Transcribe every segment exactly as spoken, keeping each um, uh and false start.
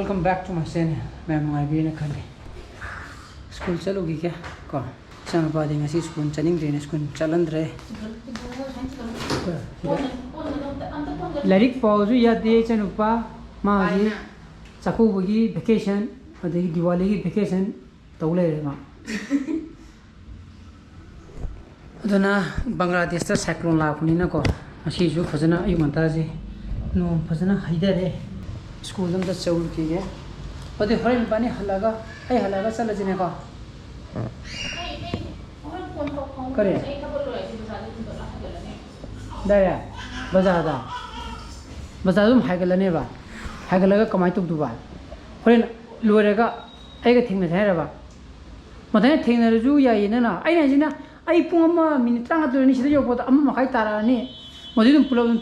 Welcome back to my channel. ꯃꯌꯥꯝ ꯅꯨꯡꯉꯥꯏꯕꯤꯔꯦꯅ ꯈꯜꯂꯤ꯫ School ꯆꯠꯂꯨꯈꯤꯒꯦ ꯀꯣ꯫ ꯏꯆꯥꯅꯨꯄꯥꯗꯤ ꯉꯁꯤ ꯁ꯭ꯀꯨꯜ ꯆꯠꯅꯤꯡꯗ꯭ꯔꯦꯅ ꯁ꯭ꯀꯨꯜ ꯆꯠꯍꯟꯗ꯭ꯔꯦ꯫ ꯂꯥꯏꯔꯤꯛ ꯄꯥꯎꯁꯨ ꯌꯥꯗꯦ ꯏꯆꯥꯅꯨꯄꯥ꯫ ꯃꯥꯒꯤ ꯆꯥꯛꯀꯧꯕꯒꯤ vacation ꯑꯗꯒꯤ ꯗꯤꯋꯥꯂꯤꯒꯤ vacation ꯇꯧ ꯂꯩꯔꯦ ꯃꯥ꯫ ꯑꯗꯨꯅ ꯕꯪꯒ꯭ꯂꯥꯗꯦꯁꯇ cyclone ꯂꯥꯛꯄꯅꯤꯅꯀꯣ, ꯉꯁꯤꯁꯨ ꯐꯖꯅ ꯑꯌꯨꯛ ꯉꯟꯇꯥꯁꯦ ꯅꯣꯡ ꯐꯖꯅ ꯍꯩꯊꯔꯦ꯫ ꯁ꯭ꯀꯨꯜꯗ ꯑꯝꯇ ꯆꯠꯂꯨꯈꯤꯒꯦ꯫ ꯑꯗꯨꯗꯤ ꯍꯣꯔꯦꯟ ꯏꯕꯥꯅꯤ ꯍꯜꯂꯛꯑꯒ, ꯑꯩ ꯍꯜꯂꯛꯑꯒ ꯆꯠꯂꯁꯤꯅꯦꯀꯣ꯫ ꯀꯔꯤ? ꯗꯥꯏꯔꯦ? ꯕꯖꯥꯔꯗ? ꯕꯖꯥꯔꯗ ꯑꯗꯨꯝ ꯍꯥꯏꯒꯠꯂꯅꯦꯕ꯫ ꯍꯥꯏꯒꯠꯂꯒ ꯀꯃꯥꯏꯅ ꯇꯧꯗꯣꯏꯕ? ꯍꯣꯔꯦꯟ ꯂꯣꯏꯔꯒ ꯑꯩꯒ ꯊꯦꯡꯅꯁꯦ ꯍꯥꯏꯔꯕ? ꯃꯊꯪ ꯊꯦꯡꯅꯔꯁꯨ ꯌꯥꯏꯌꯦ ꯅꯪꯅ꯫ ꯑꯩꯅ ꯍꯥꯏꯁꯤꯅ, ꯑꯩ ꯄꯨꯡ ꯑꯃ ꯃꯤꯅꯤꯠ ꯇꯔꯥꯃꯉꯥ ꯇꯧꯔꯅꯤ, ꯁꯤꯗ ꯌꯧꯔꯛꯄꯗ ꯑꯃ ꯃꯈꯥꯏ ꯇꯥꯔꯛꯑꯅꯤ꯫ ꯃꯗꯨ ꯑꯗꯨꯝ ꯄꯨꯂꯞ ꯑꯗꯨꯝ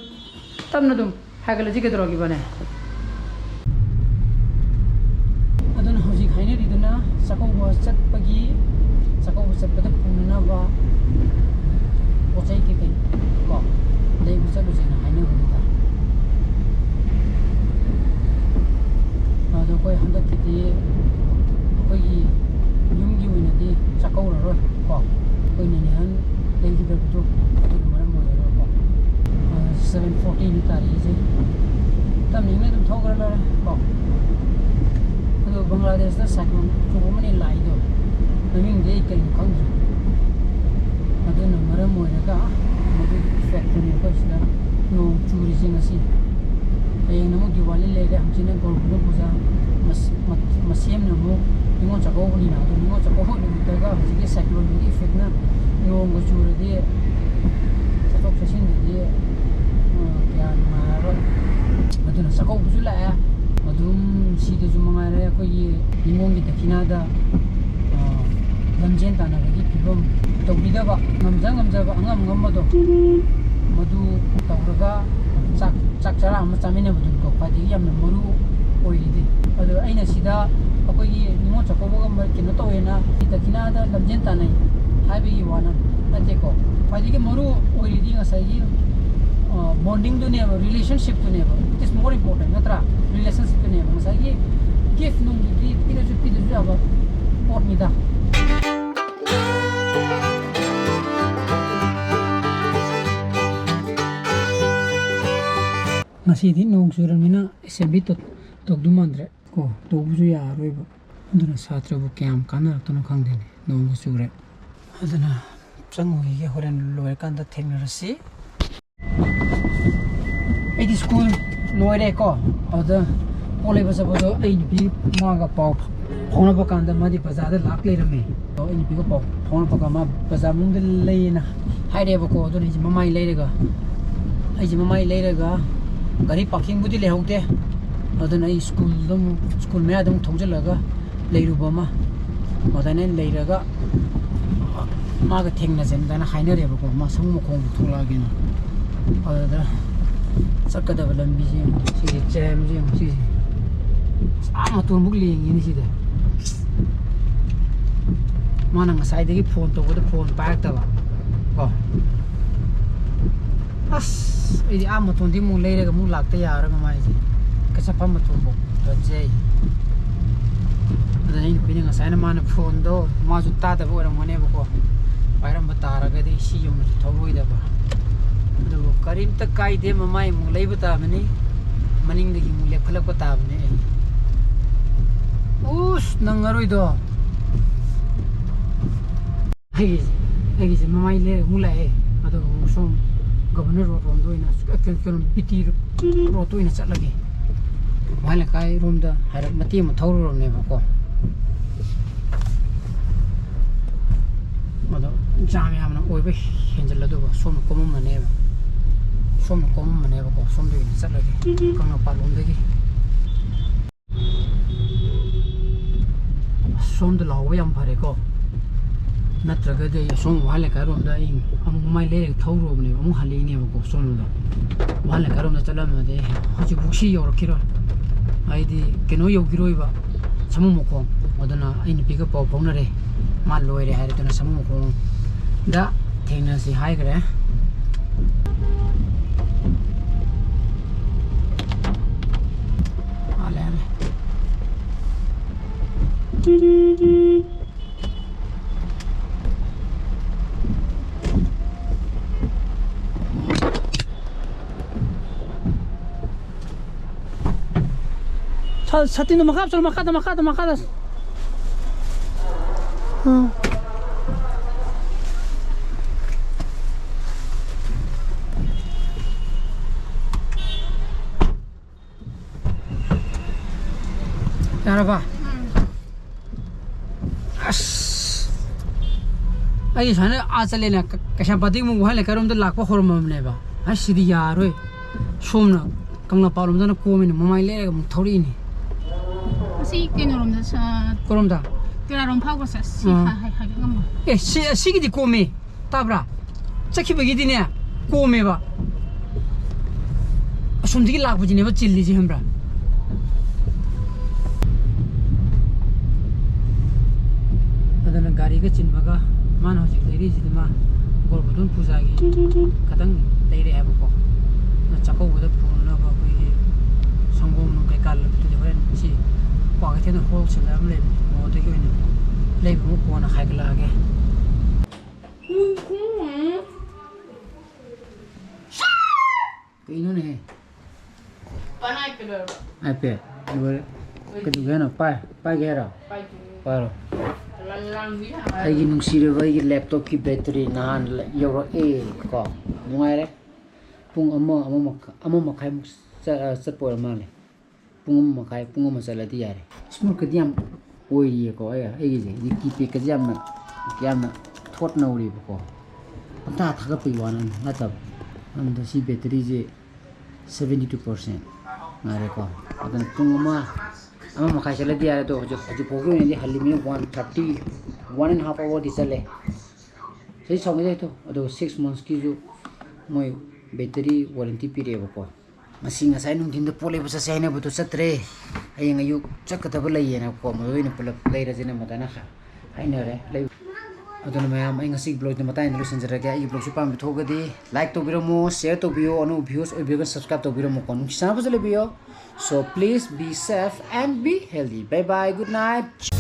ꯇꯞꯅ ꯑꯗꯨꯝ ꯍꯥꯏꯒꯠꯂꯁꯤ ꯀꯩꯗꯧꯔꯒꯦꯕꯅꯦ? ꯑꯗꯨꯅ ꯍꯧꯖꯤꯛ ꯍꯥꯏꯅꯔꯤꯗꯨꯅ ꯆꯥꯛꯀꯧꯕ ꯆꯠꯄꯒꯤ, ꯆꯥꯛꯀꯧꯕ ꯆꯠꯄꯗ ꯄꯨꯅꯅꯕ ꯄꯣꯠ ꯆꯩ ꯀꯩꯀꯩ ꯀꯣ ꯂꯩꯕ ꯆꯠꯂꯨꯁꯦꯅ ꯍꯥꯏꯅꯕꯅꯤꯗ꯫ ꯑꯗꯣ ꯑꯩꯈꯣꯏ ꯍꯟꯗꯛꯀꯤꯗꯤ ꯑꯩꯈꯣꯏꯒꯤ ꯌꯨꯝꯒꯤ ꯑꯣꯏꯅꯗꯤ ꯆꯥꯛꯀꯧꯔꯔꯣꯏ ꯀꯣ꯫ ꯑꯩꯈꯣꯏ ꯅꯤꯅꯦꯍꯟ ꯂꯩꯈꯤꯗꯕꯗꯣ ꯑꯗꯨꯅ ꯃꯔꯝ ꯑꯣꯏꯔꯒꯀꯣ꯫ ꯁꯚꯦꯟ ꯐꯣꯔꯇꯤꯅꯤ ꯇꯥꯔꯤꯛꯁꯦ꯫ ꯇꯞꯅ ꯏꯪꯅ ꯑꯗꯨꯝ ꯊꯧꯈ꯭ꯔ ꯂꯣꯏꯔꯦ ꯀꯣ꯫ ꯑꯗꯣ ꯕꯪꯒ꯭ꯂꯥꯗꯦꯁꯇ cyclone ꯑꯆꯧꯕ ꯑꯃꯅꯦ ꯂꯥꯛꯏꯗꯣ꯫ ꯃꯃꯤꯡꯗꯤ ꯑꯩ ꯀꯩꯅꯣ ꯈꯪꯗ꯭ꯔꯦ꯫ ꯑꯗꯨꯅ ꯃꯔꯝ ꯑꯣꯏꯔꯒ ꯃꯗꯨꯒꯤ effectꯅꯤ ꯑꯩꯈꯣꯏ ꯁꯤꯗ ꯅꯣꯡ ꯆꯨꯔꯤꯁꯦ ꯉꯁꯤ꯫ ꯍꯌꯦꯡꯅ ꯑꯃꯨꯛ ꯗꯤꯋꯥꯂꯤ ꯂꯩꯔꯦ, ꯍꯪꯆꯤꯠꯅ ꯒꯧꯔ ꯄꯨꯅ ꯄꯨꯖꯥ, ꯃꯁ-, ꯃ-, ꯃꯁꯦꯝꯅ ꯑꯃꯨꯛ ꯅꯤꯉꯣꯜ ꯆꯥꯛꯀꯧꯕꯅꯤꯅ, ꯑꯗꯣ ꯅꯤꯉꯣꯜ ꯆꯥꯛꯀꯧꯕ ꯅꯨꯃꯤꯠꯇꯒ ꯍꯧꯖꯤꯛꯀꯤ cycloneꯗꯨꯒꯤ effectꯅ ꯅꯣꯡꯒ ꯆꯨꯔꯗꯤ ꯆꯠꯊꯣꯛ ꯆꯠꯁꯤꯟꯗꯗꯤ, ꯑ, ꯀꯌꯥ ꯅꯨꯡꯉꯥꯏꯔꯔꯣꯏ꯫ ꯑꯗꯨꯅ ꯆꯥꯛꯀꯧꯕꯁꯨ ꯂꯥꯛꯑꯦ꯫ ꯑꯗꯨꯝ ꯁꯤꯗꯁꯨ ꯃꯉꯥꯏꯔꯦ, ꯑꯩꯈꯣꯏꯒꯤ ꯅꯤꯉꯣꯜꯒꯤ ꯗꯈꯤꯅꯥꯗ, ꯑ, ꯂꯝꯖꯦꯟ ꯇꯥꯟꯅꯕꯒꯤ ꯐꯤꯕꯝ ꯇꯧꯕꯤꯗꯕ, ꯉꯝꯖ ꯉꯝꯖꯕ, ꯑꯉꯝ ꯑꯉꯝꯕꯗꯣ, ꯃꯗꯨ ꯇꯧꯔꯒ ꯆꯥꯛ, ꯆꯥꯛ ꯆꯔꯥ ꯑꯃ ꯆꯥꯃꯤꯟꯅꯕꯗꯨꯅꯤꯀꯣ ꯈ꯭ꯋꯥꯏꯗꯒꯤ ꯌꯥꯝꯅ ꯃꯔꯨ ꯑꯣꯏꯔꯤꯗꯤ꯫ ꯑꯗꯣ ꯑꯩꯅ ꯁꯤꯗ ꯑꯩꯈꯣꯏꯒꯤ ꯅꯤꯉꯣꯜ ꯆꯥꯛꯀꯧꯕꯒ ꯃꯔ-, ꯀꯩꯅꯣ ꯇꯧꯋꯦꯅ ꯗꯈꯤꯅꯥꯗ ꯂꯝꯖꯦꯟ ꯇꯥꯟꯅꯩ ꯍꯥꯏꯕꯒꯤ ꯋꯥꯅ ꯅꯠꯇꯦꯀꯣ꯫ ꯈ꯭ꯋꯥꯏꯗꯒꯤ ꯃꯔꯨ ꯑꯣꯏꯔꯤꯗꯤ ꯉꯁꯥꯏꯒꯤ ꯕꯣꯟꯗꯤꯡꯗꯨꯅꯦꯕ, ꯔꯤꯂꯦꯁꯟꯁꯤꯞꯇꯨꯅꯦꯕ, it is more important, ꯅꯠꯇ꯭ꯔꯥ? ꯔꯤꯂꯦꯁꯟꯁꯤꯞꯇꯨꯅꯦꯕ ꯉꯁꯥꯏꯒꯤ ꯒꯤꯐ ꯅꯨꯡꯗꯨꯗꯤ ꯄꯤꯔꯁꯨ ꯄꯤꯗ꯭ꯔꯁꯨ ꯌꯥꯕ ꯄꯣꯠꯅꯤꯗ꯫ ꯉꯁꯤꯗꯤ ꯅꯣꯡ ꯆꯨꯔꯕꯅꯤꯅ ꯑꯦꯁꯦꯝꯕ꯭ꯂꯤ ꯇꯧꯗꯧ ꯃꯥꯟꯗ꯭ꯔꯦ ꯀꯣ, ꯇꯧꯕꯁꯨ ꯌꯥꯔꯔꯣꯏꯕ꯫ ꯑꯗꯨꯅ ꯁꯥꯇ꯭ꯔꯕꯨ ꯀꯌꯥꯝ ꯀꯥꯟꯅꯔꯛꯇꯣꯏꯅꯣ ꯈꯪꯗꯦꯅꯦ, ꯅꯣꯡꯒ ꯆꯨꯔꯦ꯫ ꯑꯗꯨꯅ ꯆꯪꯉꯨꯈꯤꯒꯦ, ꯍꯣꯔꯦꯟ ꯂꯣꯏꯔꯀꯥꯟꯗ ꯊꯦꯡꯅꯔꯁꯤ꯫ ꯑꯩꯗꯤ ꯁ꯭ꯀꯨꯜ ꯂꯣꯏꯔꯦꯀꯣ꯫ ꯑꯗꯨꯗ ꯄꯣꯠ ꯂꯩꯕ ꯆꯠꯄꯗꯣ ꯑꯩ ꯅꯨꯄꯤ ꯃꯥꯒ ꯄꯥꯎ ꯐꯥꯎꯅꯕ ꯀꯥꯟꯗ ꯃꯥꯗꯤ ꯕꯖꯥꯔꯗ ꯂꯥꯛ ꯂꯩꯔꯝꯃꯦ꯫ ꯑꯗꯣ ꯑꯩ ꯅꯨꯄꯤꯒ ꯄꯥꯎ ꯐꯥꯎꯅꯕꯒ ꯃꯥ ꯕꯖꯥꯔ ꯃꯅꯨꯡꯗ ꯂꯩꯌꯦꯅ ꯍꯥꯏꯔꯛꯑꯦꯕꯀꯣ꯫ ꯑꯗꯨꯅ ꯑꯩꯁꯦ ꯃꯃꯥꯏ ꯂꯩꯔꯒ, ꯑꯩꯁꯦ ꯃꯃꯥꯏ ꯂꯩꯔꯒ ꯒꯥꯔꯤ ꯄꯥꯔꯀꯤꯡꯕꯨꯗꯤ ꯂꯩꯍꯧꯗꯦ꯫ ꯑꯗꯨꯅ ꯑꯩ ꯁ꯭ꯀꯨꯜꯗ ꯑꯃꯨꯛ, ꯁ꯭ꯀꯨꯜ ꯃꯌꯥꯗ ꯑꯃꯨꯛ ꯊꯧꯖꯤꯜꯂꯒ ꯂꯩꯔꯨꯕ ꯑꯃ꯫ ꯑꯗꯨꯃꯥꯏꯅ ꯂꯩꯔꯒ ꯃꯥꯒ ꯊꯦꯡꯅꯁꯦꯅ ꯑꯗꯨꯃꯥꯏꯅ ꯍꯥꯏꯅꯔꯦꯕꯀꯣ, ꯃꯥ ꯁꯃꯨ ꯃꯈꯣꯡꯗ ꯊꯣꯛꯂꯛꯑꯒꯦꯅ꯫ ꯑꯗꯨꯗ ꯆꯠꯀꯗꯕ ꯂꯝꯕꯤꯁꯦ ꯌꯦꯡꯉꯣ, ꯁꯤꯒꯤ ꯖꯦꯝꯁꯦ ꯌꯦꯡꯉꯣ, ꯁꯤꯁꯦ ꯑꯥ ꯃꯇꯣꯟꯕꯨꯛ ꯂꯦꯡꯉꯤꯅꯦ ꯁꯤꯗ꯫ ꯃꯥꯅ ꯉꯁꯥꯏꯗꯒꯤ ꯐꯣꯟ ꯇꯧꯕꯗ ꯐꯣꯟ ꯄꯥꯏꯔꯛꯇꯕ ꯀꯣ꯫ ꯑꯁ, ꯑꯩꯗꯤ ꯑꯥ ꯃꯇꯣꯟꯗꯤ ꯑꯃꯨꯛ ꯂꯩꯔꯒ ꯑꯃꯨꯛ ꯂꯥꯛꯇ ꯌꯥꯔꯣꯏ ꯃꯃꯥꯏꯁꯦ꯫ ꯀꯆꯞꯐꯝ ꯃꯇꯣꯟꯐꯥꯎ ꯐꯖꯩ꯫ ꯑꯗ ꯑꯩ ꯅꯨꯄꯤꯅ ꯉꯁꯥꯏꯅ ꯃꯥꯅ ꯐꯣꯟꯗꯣ ꯃꯥꯁꯨ ꯇꯥꯗꯕ ꯑꯣꯏꯔꯝꯒꯅꯦꯕꯀꯣ꯫ ꯄꯥꯏꯔꯝꯕ ꯇꯥꯔꯒꯗꯤ ꯁꯤ ꯌꯧꯅꯁꯨ ꯊꯧꯔꯣꯏꯗꯕ꯫ ꯑꯗꯨꯕꯨ ꯀꯔꯤꯝꯇ ꯀꯥꯏꯗꯦ, ꯃꯃꯥꯏ ꯑꯃꯨꯛ ꯂꯩꯕ ꯇꯥꯕꯅꯤ꯫ ꯃꯅꯤꯡꯗꯒꯤ ꯑꯃꯨꯛ ꯂꯦꯞꯈꯠꯂꯛꯄ ꯇꯥꯕꯅꯤ ꯑꯩ꯫ ꯎꯁ, ꯅꯪꯉꯔꯣꯏꯗꯣ꯫ ꯑꯩꯒꯤꯁꯦ, ꯑꯩꯒꯤꯁꯦ ꯃꯃꯥꯏ ꯂꯩꯔꯒ ꯑꯃꯨꯛ ꯂꯥꯛꯑꯦ꯫ ꯑꯗꯨꯒ ꯑꯃꯨꯛ ꯁꯣꯝ ꯒꯕꯔꯅꯔ ꯔꯣꯗ ꯔꯣꯝꯗ ꯑꯣꯏꯅ, ꯀꯩꯅꯣ, ꯀꯩꯅꯣ, ꯕꯤ ꯇꯤ ꯔꯣꯗꯇ ꯑꯣꯏꯅ ꯆꯠꯂꯒꯦ꯫ ꯋꯥꯍꯦꯡ ꯂꯩꯀꯥꯏ ꯔꯣꯝꯗ ꯍꯥꯏꯔꯞ ꯃꯇꯦꯛ ꯑꯃ ꯊꯧꯔꯨꯔꯕꯅꯦꯕꯀꯣ꯫ ꯑꯗꯣ ꯖꯥꯝ ꯌꯥꯝꯅ ꯑꯣꯏꯕ ꯍꯦꯟꯖꯜꯂꯗꯧꯕ, ꯁꯣꯝꯅ ꯀꯣꯝꯃꯝꯃꯅꯦꯕ꯫ ꯁꯣꯝꯅ ꯀꯣꯝꯃꯝꯃꯅꯦꯕꯀꯣ꯫ ꯁꯣꯝꯗ ꯑꯣꯏꯅ ꯆꯠꯂꯒꯦ, ꯀꯪꯂꯩꯄꯥꯛ ꯂꯣꯝꯗꯒꯤ꯫ ꯑꯁ, ꯁꯣꯝꯗ ꯂꯥꯎꯕ ꯌꯥꯝ ꯐꯔꯦꯀꯣ꯫ ꯅꯠꯇ꯭ꯔꯒꯗꯤ ꯑꯩ ꯑꯁꯣꯝ ꯋꯥꯍꯦꯡ ꯂꯩꯀꯥꯏꯔꯣꯝꯗ ꯑꯩ ꯑꯃꯨꯛ ꯃꯃꯥꯏ ꯂꯩꯔꯒ ꯊꯧꯔꯨꯔꯕꯅꯦꯕ, ꯑꯃꯨꯛ ꯍꯜꯂꯛꯏꯅꯦꯕꯀꯣ ꯁꯣꯝꯗ꯫ ꯋꯥꯍꯦꯡ ꯂꯩꯀꯥꯏꯔꯣꯝꯗ ꯆꯠꯂꯝꯃꯗꯤ ꯍꯧꯖꯤꯛꯐꯥꯎ ꯁꯤ ꯌꯧꯔꯛꯈꯤꯔꯣꯏ꯫ ꯍꯥꯏꯗꯤ ꯀꯩꯅꯣ ꯌꯧꯈꯤꯔꯣꯏꯕ, ꯁꯃꯨ ꯃꯈꯣꯡ꯫ ꯑꯗꯨꯅ ꯑꯩ ꯅꯨꯄꯤꯒ ꯄꯥꯎ ꯐꯥꯎꯅꯔꯦ, ꯃꯥ ꯂꯣꯏꯔꯦ ꯍꯥꯏꯔꯦ꯫ ꯑꯗꯨꯅ ꯁꯃꯨ ꯃꯈꯣꯡꯗ ꯊꯦꯡꯅꯁꯤ ꯍꯥꯏꯈ꯭ꯔꯦ꯫ ꯁꯥ-, ꯁꯥꯇꯤꯟꯗꯣ ꯃꯈꯥ ꯆꯠꯂꯣ, ꯃꯈꯥꯗ, ꯃꯈꯥꯗ, ꯃꯈꯥꯗ꯫ ꯎꯝ꯫ ꯌꯥꯔꯕ? ꯑꯁ, ꯑꯩ ꯁꯨꯃꯥꯏꯅ ꯑꯥ ꯆꯠꯂꯦꯅ, ꯀ-, ꯀꯩꯁꯥꯝꯄꯥꯠꯇꯒꯤ ꯑꯃꯨꯛ ꯋꯥꯍꯦꯡ ꯂꯩꯀꯥꯏꯔꯣꯝꯗ ꯂꯥꯛꯄ ꯍꯧꯔꯝꯃꯕꯅꯦꯕ꯫ ꯑꯁ, ꯁꯤꯗꯤ ꯌꯥꯔꯣꯏ꯫ ꯁꯣꯝꯅ ꯀꯪꯂꯥꯄꯥꯠꯂꯣꯝꯗꯅ ꯀꯣꯝꯃꯤꯅ ꯃꯃꯥꯏ ꯂꯩꯔꯒ ꯑꯃꯨꯛ ꯊꯧꯔꯛꯏꯅꯦ꯫ ꯑꯁꯤ ꯀꯩꯅꯣꯔꯣꯝꯗ ꯁ-, ꯀꯔꯣꯝꯗ? ꯇꯦꯔꯥꯔꯣꯝ ꯐꯥꯎꯕꯁꯦ ꯁꯤ ꯑꯥ꯫ ꯍꯥꯏ-, ꯍꯥꯏ-, ꯍꯥꯏꯒꯠꯂꯝꯃꯣ꯫ ꯑꯦ, ꯁꯤ, ꯑꯁꯤꯒꯤꯗꯤ ꯀꯣꯝꯃꯤ꯫ ꯇꯥꯕ꯭ꯔꯥ? ꯆꯠꯈꯤꯕꯒꯤꯗꯤꯅꯦ, ꯀꯣꯝꯃꯦꯕ꯫ ꯑꯁꯣꯝꯗꯒꯤ ꯂꯥꯛꯄꯁꯤꯅꯦꯕ ꯆꯤꯜꯂꯤꯁꯦ, ꯈꯪꯕ꯭ꯔꯥ? ꯑꯗꯨꯅ ꯒꯥꯔꯤꯒ ꯆꯤꯟꯕꯒ ꯃꯥꯅ ꯍꯧꯖꯤꯛ ꯂꯩꯔꯤꯁꯤꯗꯤ ꯃꯥ ꯒꯣꯔꯕꯨꯗꯨꯟ ꯄꯨꯖꯥꯒꯤ ꯈꯇꯪ ꯂꯩꯔꯛꯑꯦꯕꯀꯣ꯫ ꯑꯗꯨꯅ ꯆꯥꯛꯀꯧꯕꯗ ꯄꯨꯅꯅꯕ ꯑꯩꯈꯣꯏꯒꯤ ꯁꯪꯒꯣꯝ ꯅꯨꯡ ꯀꯩꯀꯥ ꯂꯩꯕꯗꯨꯗꯤ ꯍꯣꯔꯦꯟ ꯁꯤ ꯀ꯭ꯋꯥꯀꯩꯊꯦꯜꯗ wholesale ꯑꯃ ꯂꯩꯕꯅꯦ, ꯃꯉꯣꯟꯗꯒꯤ ꯑꯣꯏꯅ ꯂꯩꯕ ꯑꯃ ꯀꯣꯟꯅ ꯍꯥꯏꯒꯠꯂꯛꯑꯒꯦ꯫ ꯀꯩꯅꯣꯅꯦꯍꯦ? ꯄꯅꯥꯏ ꯀꯩꯗꯧꯔꯕ? iPad꯫ ꯂꯣꯏꯔꯦ꯫ ꯂꯣꯏꯔꯦ꯫ ꯀꯩꯗꯧꯒꯦ ꯍꯥꯏꯅꯣ? ꯄꯥꯏ-, ꯄꯥꯏꯒꯦ ꯍꯥꯏꯔꯣ? ꯄꯥꯏꯗꯣꯏꯅꯦ꯫ ꯄꯥꯏꯔꯣ꯫ ꯂ-, ꯂꯥꯡꯕꯤ ꯁꯥꯟꯅꯔ ꯑꯩꯒꯤ ꯅꯨꯡꯁꯤꯔꯕ ꯑꯩꯒꯤ laptopꯀꯤ battery ꯅꯍꯥꯟ ꯂ-, ꯌꯧꯔꯛꯑꯦ ꯀꯣ꯫ ꯅꯨꯡꯉꯥꯏꯔꯦ꯫ ꯄꯨꯡ ꯑꯃ, ꯑꯃ ꯃꯈꯥ-, ꯑꯃ ꯃꯈꯥꯏꯃꯨꯛ ꯆ-, ꯆꯠꯄ ꯑꯣꯏꯔ ꯃꯥꯜꯂꯦ꯫ ꯄꯨꯡ ꯑꯃ ꯃꯈꯥꯏ, ꯄꯨꯡ ꯑꯃ ꯆꯠꯂꯗꯤ ꯌꯥꯔꯦ꯫ Smoothꯀꯗꯤ ꯌꯥꯝ ꯑꯣꯏꯔꯤꯌꯦꯀꯣ꯫ ꯑꯩ, ꯑꯩꯒꯤꯁꯦ ꯍꯧꯖꯤꯛ keypadꯀꯁꯦ ꯌꯥꯝꯅ, ꯌꯥꯝꯅ ꯊꯣꯠ ꯅꯧꯔꯤꯕꯀꯣ꯫ ꯄꯪꯊꯥ ꯊꯥꯒꯠꯄꯒꯤ ꯋꯥ ꯅꯠꯇꯕ꯫ ꯑꯗꯨꯗ ꯁꯤ batteryꯁꯦ seventy two percent ꯉꯥꯏꯔꯦꯀꯣ꯫ ꯑꯗꯨꯅ ꯄꯨꯡ ꯑꯃ, ꯑꯃ ꯃꯈꯥꯏ ꯆꯠꯂꯗꯤ ꯌꯥꯔꯦ꯫ ꯑꯗꯣ ꯍꯧꯖꯤꯛ, ꯍꯧꯖꯤꯛ ꯐꯥꯎꯒꯤ ꯑꯣꯏꯅꯗꯤ ꯍꯜꯂꯤꯃꯤꯅ one thirty, one and half hourꯗꯤ ꯆꯠꯂꯦ꯫ ꯁꯤ ꯁꯥꯎꯅꯤꯡꯉꯦ ꯇꯣ꯫ ꯑꯗꯨꯒ six monthsꯀꯤꯁꯨ ꯃꯣꯏ battery warranty ꯄꯤꯔꯛꯑꯦꯕꯀꯣ꯫ ꯉꯁꯤ ꯉꯁꯥꯏ ꯅꯨꯡꯊꯤꯟꯗ ꯄꯣꯠ ꯂꯩꯕ ꯆꯠꯁꯦ ꯍꯥꯏꯅꯕꯗꯣ ꯆꯠꯇ꯭ꯔꯦ꯫ ꯍꯌꯦꯡ ꯑꯌꯨꯛ ꯆꯠꯀꯗꯕ ꯂꯩꯌꯦꯅꯀꯣ, ꯃꯗꯨ ꯑꯣꯏꯅ ꯄꯨꯂꯞ ꯂꯩꯔꯁꯦꯅ ꯃꯗꯥꯏꯅ ꯍꯥ-, ꯍꯥꯏꯅꯔꯦ꯫ ꯂꯩ-, ꯑꯗꯨꯅ ꯃꯌꯥꯝ, ꯑꯩ ꯉꯁꯤꯒꯤ vlogꯗꯤ ꯃꯇꯥꯡꯗ ꯂꯣꯏꯁꯤꯟꯖꯔꯒꯦ꯫ ꯑꯩꯒꯤ vlogꯁꯤ ꯄꯥꯝꯕ ꯊꯣꯛꯑꯒꯗꯤ like ꯇꯧꯕꯤꯔꯝꯃꯣ, share ꯇꯧꯕꯤꯌꯣ, ꯑꯅꯧꯕ viewers ꯑꯣꯏꯕꯤꯔꯒꯅ subscribe ꯇꯧꯕꯤꯔꯝꯃꯣꯀꯣ꯫ ꯅꯨꯡꯁꯤ ꯆꯥꯟꯅꯕꯁꯨ ꯂꯩꯕꯤꯌꯣ꯫ So please be safe and be healthy. Bye bye, good night.